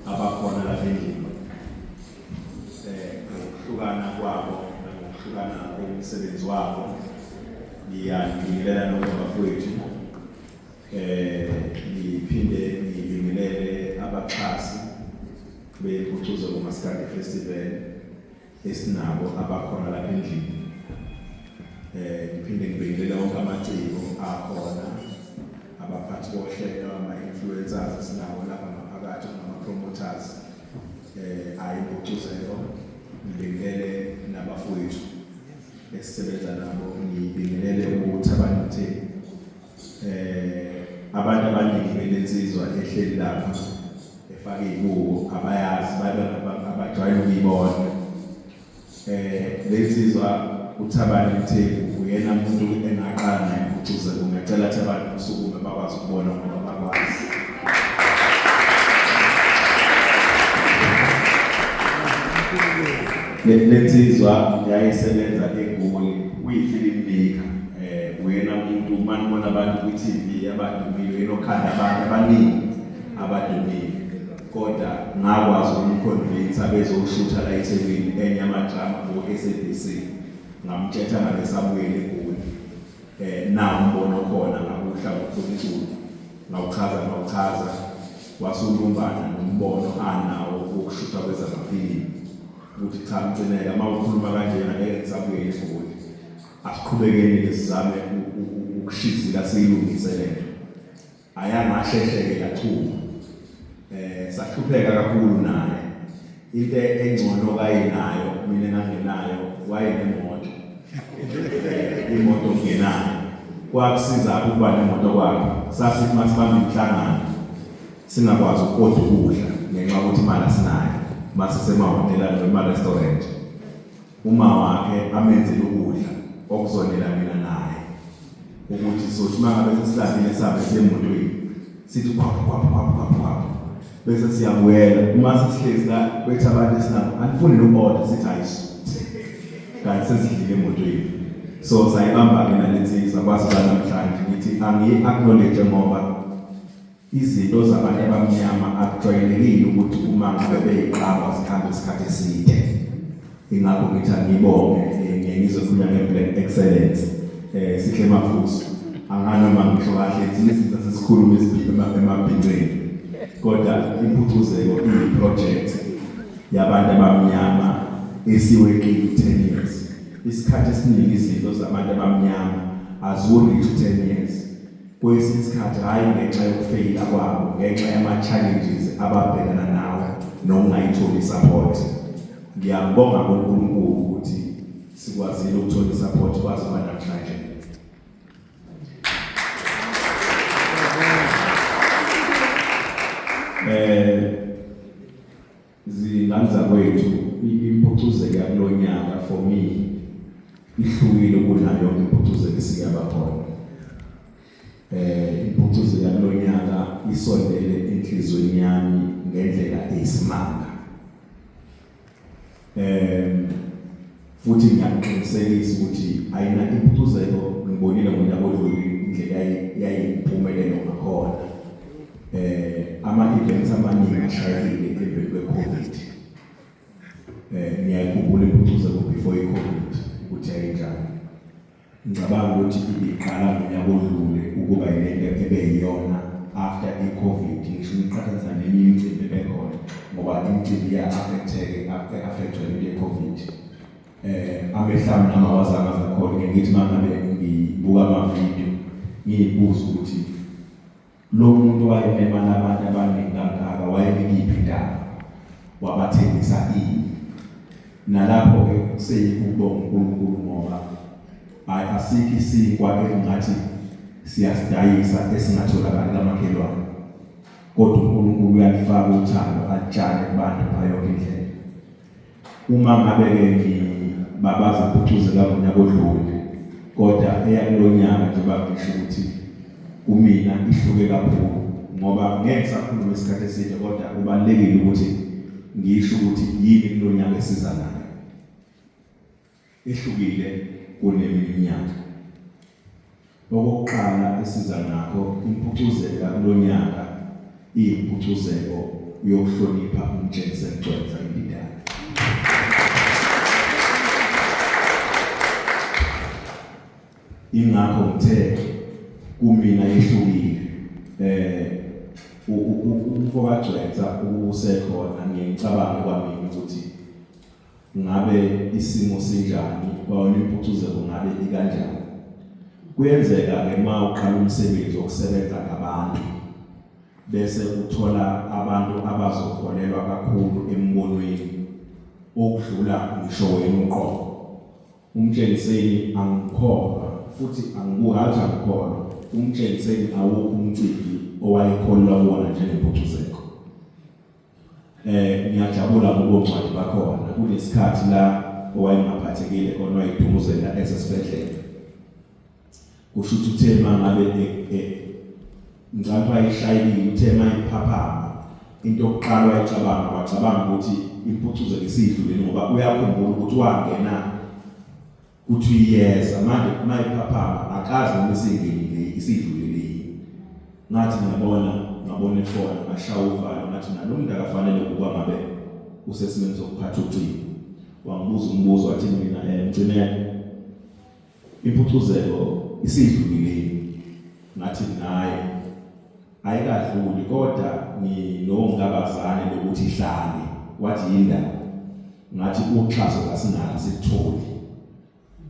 abakhona lapha endlini ngokuhlukana kwabo nangokuhlukana komsebenzi wabo. Ngiyanibingelela nonke bafowethu, ngiphinde ngibingelele abaxhasi beMpucuzeko Maskandi Festival esinabo abakhona lapha endlini. Ngiphinde ngibingelele wonke amaciko akhona, abaphathi bohlelo, ama-influencers esinabo lapha ngaphakathi, nama-promoters ayiMpucuzeko. Ngibingelele nabafowethu esisebenza nabo, ngibingelele uThabani Mthembu. Abantu abaningi belensizwa ehleli lapha efake ibuko abayazi, babe abajwayele ukuyibona. Lensizwa uThabani Mthembu uyena umuntu engaqala naye iMpucuzeko. Ngiyacela Thabani usukume bakwazi ukubona ngoba bakwazi. Lensizwa yayisebenza eGoli, uyi-film maker. Uyena umuntu uma nibona abantu kwi-TV abadumile, uyena okhanda abantu abaningi abadumile. Kodwa ngakwazi ukumconvince abezoshutha la eThekwini enye amadrama ku-SABC. Ngamtshetha ngabe sabuyela eGoli. Nawo umbono khona ngakuhla ngokucula. Ngawuchaza wasulumbana nombono anawo wokushutha kwezamafilimu. Ukuthi cha Mcineka, uma ukhuluma kanjena ngeke ngisabuyela eGoli. Asiqhubekeni ke sizame ukushizila siyilungise lento. Ayangasheshe-ke yachuma. Sahlupheka kakhulu naye. Into engcono kayinayo mina engangenayo, wayenemoto. Imoto ngenayo. Kwakusiza ukuba nemoto kwakhe. Sasithi masibamba imihlangano singakwazi ukoda ukudla ngenxa yokuthi imali asinayo. Masisemahhotela noma ema-restaurant. Uma wakhe amenzele ukudla okuzonela mina naye, ukuthi sothi uma ngabe sesilambile sihambe siye emotweni sithi khwaphu khwaphu khwaphu khwaphu khwaphu bese siyabuyela. Uma sesihlezi la bethi abantu esinabo anifuni noku-order, sithi ayisuthi kanti sesidlile emotweni. So sayibamba-ke nale nsizwa kwaze kwanamhlanje. Ngithi angiyi-acknowledge ngoba izinto zabantu abamnyama akujwayelekile ukuthi uma ngabe beyiqamba zihambe isikhathi eside. Ingakho ngithi angibonge, ngiye ngizokhuluma nge-Black Excellence. Sihle Mafuso, anganoma ngisho kahle thina izinto sesikhuluma emabhinceni, kodwa iMpucuzeko iyi-project yabantu abamnyama esiweqile u-10 years. Isikhathi esiningi izinto zabantu abamnyama aziwu-reach u-10 years. Kwesinye isikhathi hhayi ngenxa yokufeyila kwabo, ngenxa yama-challenges ababhekana nawo nokungayitholi support. Ngiyambonga kuNkulunkulu ukuthi sikwazile ukuthola i-support kwaze kwanamhlanje. Zingane zakwethu, iMpucuzeko yakulonyaka for me ihlukile kunayo yonke impucuzeko esike yaba khona. Impucuzeko yakulonyaka isondele enhliziyweni yami ngendlela eyisimanga. Futhi ngiyakuqinisekisa ukuthi ayina impucuzeko ngibonile ngonyaka odlule indlela yayimpumelelo ngakhona. Ama-events amaningi ashayekile emveni kwe-COVID. Niyayikhumbula impucuzeko before i-COVID ukuthi yayinjani. Ngicabanga ukuthi ibiqala ngonyaka odlule ukuba yilento ebeyiyona after i-COVID, ngisho ngiqhathanisa neminye imicimbi ebekhona, ngoba imicimbi iya-affect-eke, affect-wa into ye-COVID. Amehlo ami nami awazange aze akhona. Ngeke ngithi uma ngabe ngibuka amavidiyo ngiyibuza ukuthi lo muntu wayemema abantu abaningi kangaka wayebikiphi indawo, wabathengisa ini. Nalapho-ke seyikubonga uNkulunkulu ngoba hayi asikho isinkwa engingathi siyasidayisa esingatholakali kamakhelwane, kodwa uNkulunkulu uyalifaka uthando alitshale kubantu ngayo yonke indlela. Uma ngabe-ke ngibabaza impucuzeko ngonyaka odlule, kodwa eyakulonyaka njengoba ngisho ukuthi kumina ihluke kakhulu, ngoba ngeke ngisakhuluma isikhathi eside, kodwa kubalulekile ukuthi ngisho ukuthi yini kulonyaka esiza nayo ehlukile kuneminye iminyaka. Okokuqala esiza nakho, impucuzeko yakulonyaka iyimpucuzeko yokuhlonipha uMtshengiseni Gcwensa indidane. Ingakho ngithe kumina yehlukile eh umfo kaGcwensa ukusekhona ngiyicabanga kwamina ukuthi ngabe isimo sinjani kwawona impucuzeko ngabe ikanjani. Kuyenzeka ke uma uqala umsebenzi wokusebenza ngabantu bese uthola abantu abazokholelwa kakhulu embonweni okudlula ngisho wena uqobo. Umtshengiseni angikholwa futhi angikuhathi angikholwa umtshengiseni awukho umcimbi owayekholelwa kuwona njengempucuzeko. Eh ngiyajabula ngobuncwadi bakhona kunesikhathi la owayengaphathekile khona wayidumuzela esesibhedlela. Kusho ukuthi uthe mangabe e, e, ngicabanga wayishayekile uthe mayiphaphama into yokuqala wayicabanga wacabanga ukuthi impucuzo isidlulile ngoba uyakhumbula ukuthi wangena kuthi iyeza manje mayiphaphama akazi noma isingenile isidlulile yini. Ngathi ngiyabona ngabona efona ngashaya uvalo ngathi nalo muntu akafanele ukuba ngabe usesimeni sokuphatha ucingo. Wangibuza umbuzo wathi mina eh Mcineka impucuzeko isidlulile yini? Ngathi naye ayikadluli kodwa nginongabazane lokuthi ihlale. Wathi yindaba. Ngathi uxhaso kasinalo asikutholi.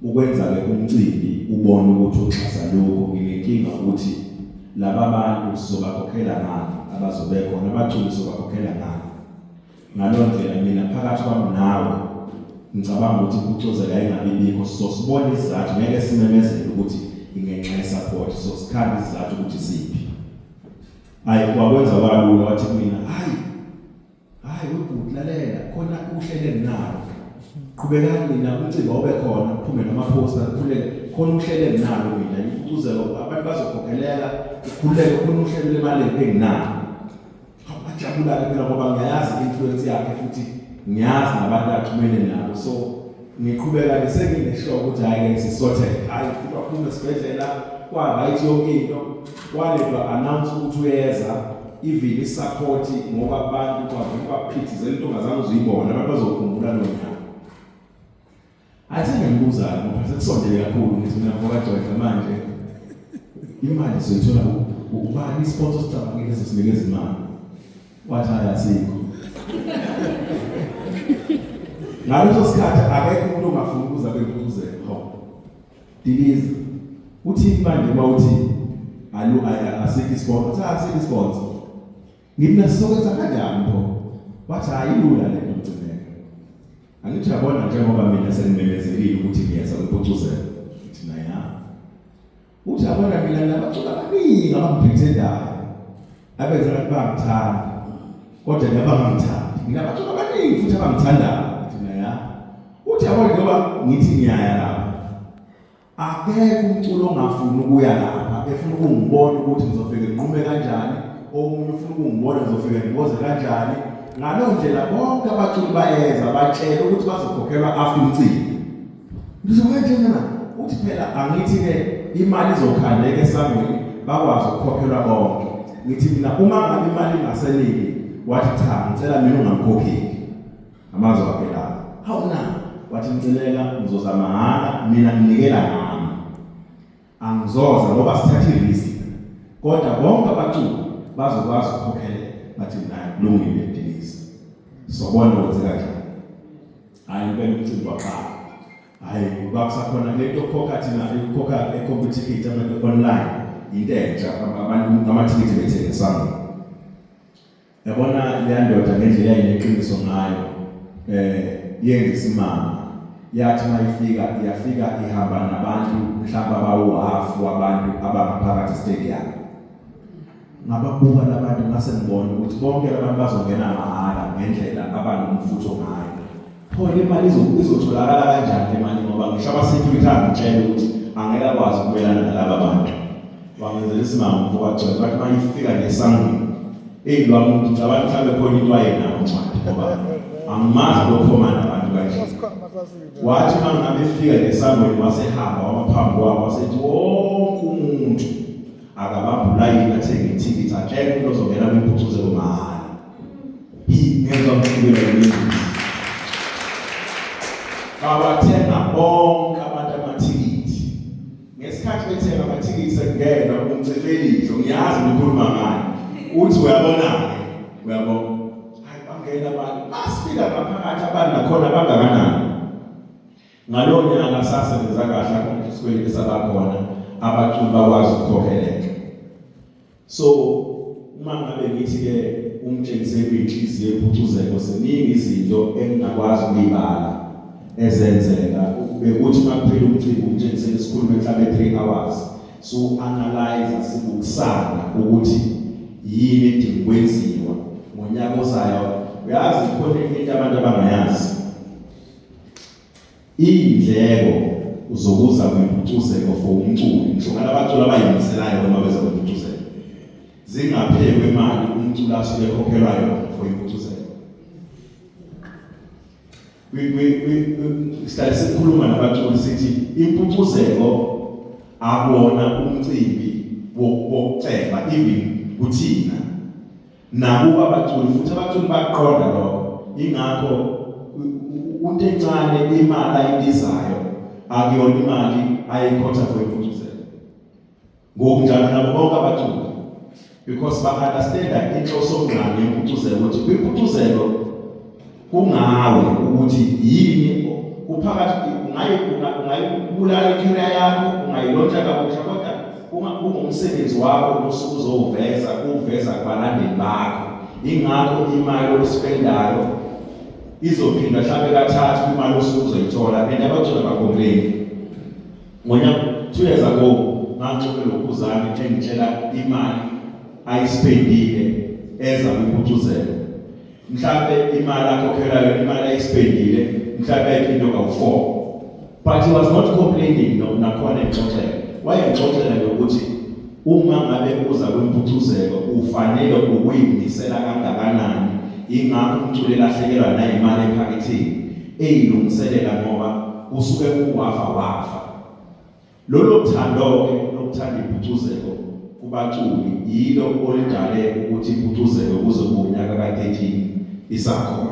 Ukwenza ke umcimbi ubone ukuthi uxhasa lokho nginenkinga ukuthi laba bantu sizobakhokhela ngani abazobe khona abaculi sizobakhokhela ngani. Ngaloo ndlela mina phakathi kwami nawe ngicabanga ukuthi impucuzeko ayingabi bikho sosibona isizathu ngeke simemezele ukuthi ingenxa yesupport sosikhanda isizathu ukuthi siphi. Hayi wakwenza kwalula wathi kumina hayi Hayi webhuti lalela khona uhlelo enginalo. Qhubekani nina umcimbi awube khona kuphume namaphosta kukhuleke khona uhlelo enginalo mina impucuzeko abantu bazokhokhelela ukhululeke khona uhlelo lemali enginalo. Ngajabula-ke phela ngoba ngiyayazi i-influence yakhe futhi ngiyazi nabantu axhumene nabo so ngiqhubeka nje sengineshow ukuthi hhayi-ke sisothe hhayi futhi waphuma esibhedlela kwa-right yonke into walendwa announce ukuthi uyeza even isupport ngoba abantu bavele baphithizela into ongazange uzuyibona abantu bazokhumbula lo nyaka. Hayi sengiyambuza-ke ngoba sekusondele kakhulu ngithi mina mfoka Jwedla manje imali sizoyithola ubani isponsor sicabangile esisinikeza imali wathi hayi asikho ngaleso sikhathi akekho umuntu ongafuni ukuza kwempucuzeko ho diliza uthini manje uma uthi alu asikho isponsor athi asikho isponsor ngithi mina sizokwenza kanjani pho wathi hayi ilula le nto mgcineka angithi uyabona njengoba mina sengimemezelile ukuthi ngiyeza kwimpucuzeko ngithi naya uthi yabona mina nginabaculi abaningi abangiprethendayo abenza ngathi bangithanda kodwa nje abangangithandi nginabaculi abaningi futhi abangithandayo ngithi naya uthi yabona njengoba ngithi ngiyaya lapha Akekho umculo ongafuni ukuya lapha efuna ukungibona ukuthi ngizofike nginqume kanjani, omunye ufuna ukungibona ngizofike ngiboze kanjani. Ngaloo ndlela bonke abaculi bayeza batshele ukuthi bazokhokhelwa after umcimbi. Ngisho kanjena na uthi phela angithi-ke imali izokhandeka esangweni bakwazi ukukhokhelwa bonke. Ngithi mina uma ngabe imali ingaseniki wathi cha ngicela mina ungamkhokheli. Amazwi akhe lawo. Hawu na, wathi Mcineka ngizoza mahhala mina nginikela ngami. Angizoza ngoba sithatha irisk. Kodwa bonke abaculi bazokwazi ukukhokhelela. Bathi naye kulungile Denise. Sobona kwenzeka kanjani. Hayi impela umcimbi waqala. Hayi kwakusakhona le nto yokukhokha thina ukukhokha ekhomba ithikithi abantu online into entsha abantu amathikithi bethengisana. Yabona leya ndoda ngendlela eyayineqiniso ngayo eh yenza isimanga yathi mayifika yafika ihamba nabantu mhlawumbe abawuhafu wabantu abangaphakathi stadium ngababuka labantu ngase ngibona ukuthi bonke labantu bazongena mahhala ngendlela abanomfutho ngayo Pho le mali izotholakala kanjani le mali ngoba ngisho ama-security angitshela ukuthi angeke akwazi ukumelana nalaba bantu. Wangenzela isimanga umfo kaGcwele bathi uma ifika nje esangweni eyi lwa muntu ngicabanga mhlawumbe khona into ayenayo ncwadi ngoba angimazi lokhomanda abantu kanje. Wathi uma ngabe efika nje esangweni wasehamba wama phambi kwabo wasethi wonke umuntu akabambe ulayini athenge ithikithi akekho umuntu ozongena kwimpucuzeko mahhala. ithikithi sekungena umcifelihlo ngiyazi ngikhuluma ngani uthi uyabona-ke uyabo hayi bangena abantu masifika ngaphakathi abantu nakhona bangakanani. Ngalowo nyaka sasebenza kahle akho isikweletu esabakhona abaculi bakwazi ukukhokheleka. So uma ngabe ngithi ke umtshengiseli uyinhliziyo ephucuzeko ziningi izinto engingakwazi ukuyibala ezenzeka bekuthi uma kuphela umcimbi umtshengiseli sikhulume mhlawumbe 3 hours so analyze sibukisana ukuthi yini edinga ukwenziwa ngonyaka ozayo. Uyazi khona into abantu abangayazi, Iy'ndleko zokuza kwimpucuzeko for umculi, ngisho ngalabaculi abayimiselayo noma beza kwimpucuzeko, zingaphekwe imali umculi asuke ekhokhelwa yona for impucuzeko. Sihlale sikhuluma nabaculi sithi impucuzeko akuwona umcimbi wokuceba even kuthina Nakuba abaculi futhi abaculi bakuqonda lokho, ingakho into encane imali ayibizayo akuyona imali ayikhotha for impucuzeko. Ngokunjalo nabo bonke abaculi because ba-understanda inhloso ngqangi yempucuzeko ukuthi kwimpucuzeko kungawe ukuthi yini kuphakathi ungayibulala i-career yakho ungayilontsha kabusha kodwa kungumsebenzi wakho nosuku uzowuveza uwuveza kubalandeli bakho. Ingakho imali oyispendayo izophinda mhlawumbe kathathu imali osuke uzoyithola and abaculi abacomplain. Ngonyaka 2 years ago ngangixoxe lokhuzane engitshela imali ayispendile eza kwimpucuzeko. Mhlambe imali akhokhela yona imali ayispendile mhlambe ayiphindwe kawu-4 but he was not complaining no nakhona engixoxela wayengixoxela nje ukuthi uma ngabe uza kwimpucuzeko ufanele ukuyimisela kangakanani ingakho umculo elahlekelwa nayimali ephaketheni eyilungiselela ngoba kusuke kuwafa wafa. Lolo thando-ke lokuthanda impucuzeko kubaculi yilo oludale ukuthi impucuzeko kuze kube unyaka ka-13 isakhona.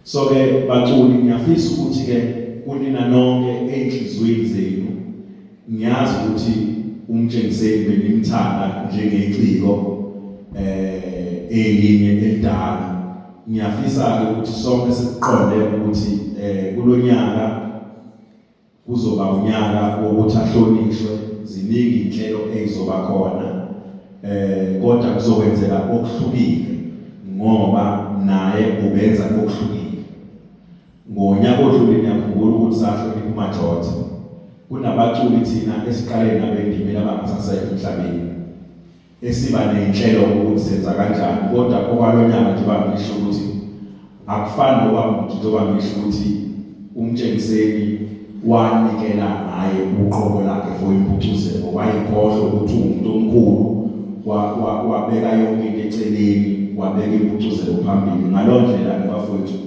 So-ke baculi ngiyafisa ukuthi-ke kunina nonke ey'nhliziyweni zenu ngiyazi ukuthi umtshengiseli benimthanda njengeciko elinye elidala. Ngiyafisa-ke ukuthi sonke sikuqonde ukuthi kulonyaka Kuzoba unyaka wokuthi ahlonishwe, ziningi inhlelo ezizoba khona eh kodwa kuzokwenzeka okuhlukile ngoba naye ubenza okuhlukile. Ngonyaka odlule niyakhumbula ukuthi sahlonipha uMajotha. Kunabaculi thina esiqale nabo endimeni abangasasekho emhlabeni. Esiba ney'nhlelo ukuthi senza kanjani kodwa okwalonyaka njengoba ngisho ukuthi akufani ngoba njengoba ngisho ukuthi umtshengiseli wanikela ngaye uqobo lakhe for impucuzeko wayikhohlwa ukuthi uwumuntu omkhulu wabeka yonke into eceleni wabeka impucuzeko phambili. Ngaleyo ndlela-ke bafowethu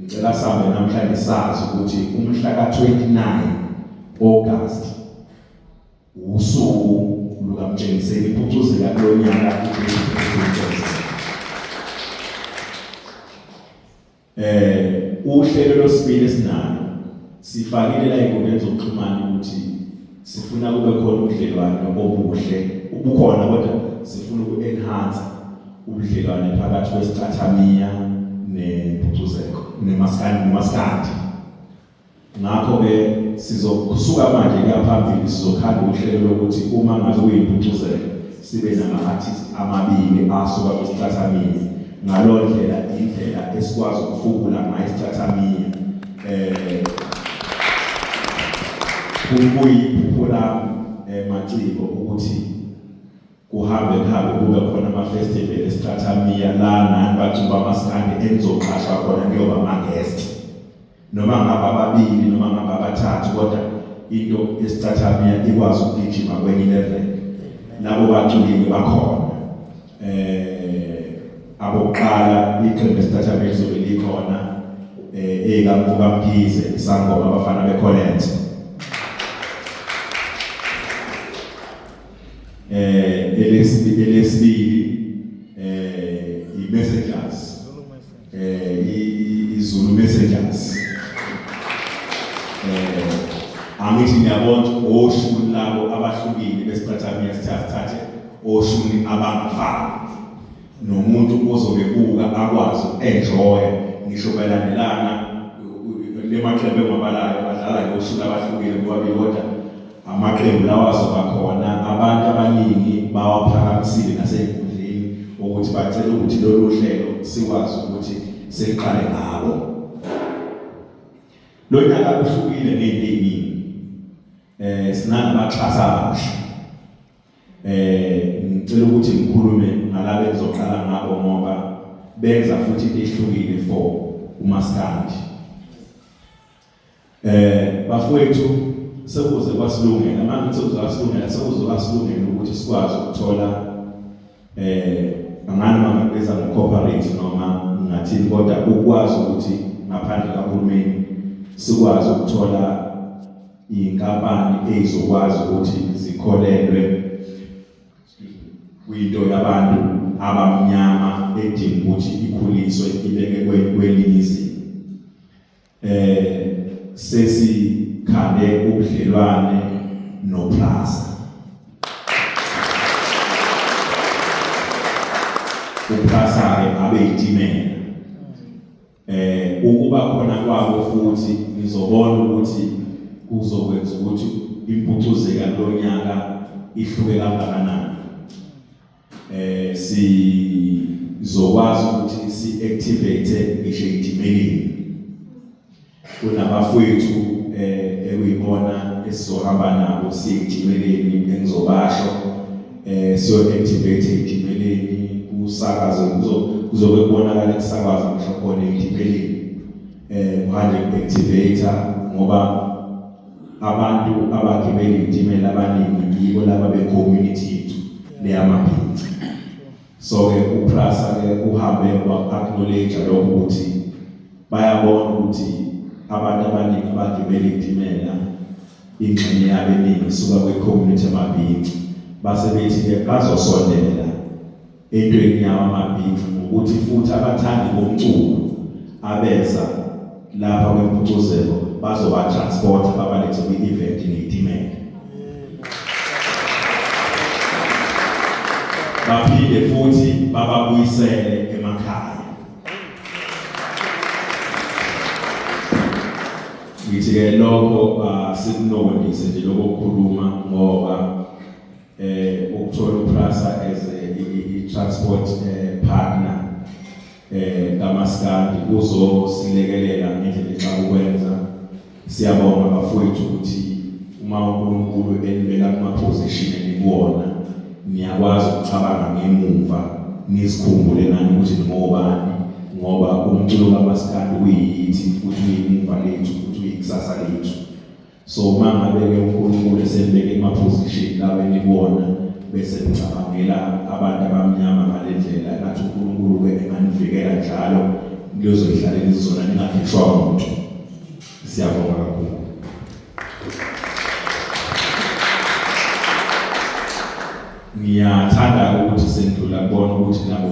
ngicela sihambe namhlanje sazi ukuthi umhla ka-29 August Usuku lukaMtshengiseni impucuzeka kulo nyaka. Uhlelo lwesibili esinalo sifakile la ey'nkundleni zokuxhumana ukuthi sifuna kube khona ubudlelwane obuhle ubukhona kodwa sifuna uku-enhance ubudlelwane phakathi kwesicathamiya nempucuzeko nemaskandi nomaskandi. Ngakho-ke sizokusuka manje kuya phambili sizokhanda uhlelo lokuthi uma ngabe kuyimpucuzeko sibe nama-artist amabili asuka kwisicathamiya. Ngaleyo ndlela indlela esikwazi ukufukula ngayo isicathamiya kuyiphupho lami maciko ukuthi kuhambe kuhambe kube khona ama-festival esicathamiya la nani bacuba amaskandi enizoqashwa khona niyoba ama-guest noma ngabe ababili noma ngabe abathathu kodwa into esicathamiya ikwazi ukugijima kwenye level. Labo baculile bakhona abokuqala iqembu esicathamiya lizobe likhona ekamfuka Mkhize isangoma abafana bekholense elesibili i-messengers iZulu messengers. Angithi niyabona oshuni labo abahlukile besicathamiya sithathe oshuni abangafani nomuntu ozobe buka akwazi uku-enjoya ngisho belandelana lemaqembu engwabalayo badlala ngoshuni abahlukile bobabili, kodwa amaqembu lawa azoba khona abantu abaningi bawaphakamisile nasey'nkundleni ukuthi bacela ukuthi lolu hlelo sikwazi ukuthi siliqale ngabo. Lo nyaka uhlukile ngey'nto ey'ningi. Sinanabaxhasi abasha. Ngicela ukuthi ngikhulume ngalaba engizoqala ngabo ngoba benza futhi into ehlukile for umaskandi. Bafowethu, sekuze kwasilungela manje, ngithi sekuze kwasilungela, sekuze kwasilungela ukuthi sikwazi ukuthola angani uma ngakubiza ngo-corporate noma ngathini, kodwa ukwazi ukuthi ngaphandle kahulumeni sikwazi ukuthola inkampani eyizokwazi ukuthi zikholelwe kwinto yabantu abamnyama edinga ukuthi ikhuliswe ibeke kwelinye izinga. Sesikhande ubudlelwane noPrasa. UPrasa ke abe yitimela. Ukuba khona kwabo futhi ngizobona ukuthi kuzokwenza ukuthi impucuzeka kulonyaka ihluke kangakanani. Sizokwazi ukuthi si-activate ngisho ey'timeleni. Kunabafowethu ekuyibona esizohamba nabo siye ey'timeleni engizobasho, siyo-activate ey'timeleni, kusakazwe, kuzobe kubonakala kusakazwa ngisho khona ey'timeleni, kuhanjwe ku-activate ngoba abantu abagibela iy'timela abaningi yibo laba be-community yethu leyamabhinca. So-ke uPrasa-ke uhambe wa-acknowledge lokho ukuthi bayabona ukuthi abantu abaningi abagibela iy'timela ingxenye yabo eningi isuka kwi-community yamabhinca, base bethi-ke bazosondela entweni yawo amabhinca ngokuthi futhi abathandi bomculo abeza lapha kwempucuzeko bazoba-transporta babalethe kwi-event ngeyitimela, baphinde futhi bababuyisele emakhaya. Ngithi-ke lokho asikunondise nje lokho kukhuluma ngoba ukuthola uPrasa as a transport partner kaMaskandi kuzosilekelela ngendlela exakukwenza. Siyabonga bafowethu ukuthi uma uNkulunkulu enibeka kuma position enikuwona niyakwazi ukucabanga ngemuva nizikhumbule nani ukuthi ningobani, ngoba umculo kaMaskandi uyiyithi futhi uyimuva lethu futhi uyikusasa lethu. So uma ngabe-ke uNkulunkulu esenibeke kuma-position lawo enikuwona bese nicabangela abantu abamnyama ngale ndlela, engathi uNkulunkulu-ke enganivikela njalo kuyozoyihlalela izona ningakhishwa muntu. Siyabonga kakhulu. Ngiyathanda ukuthi sendlula kubona ukuthi nabo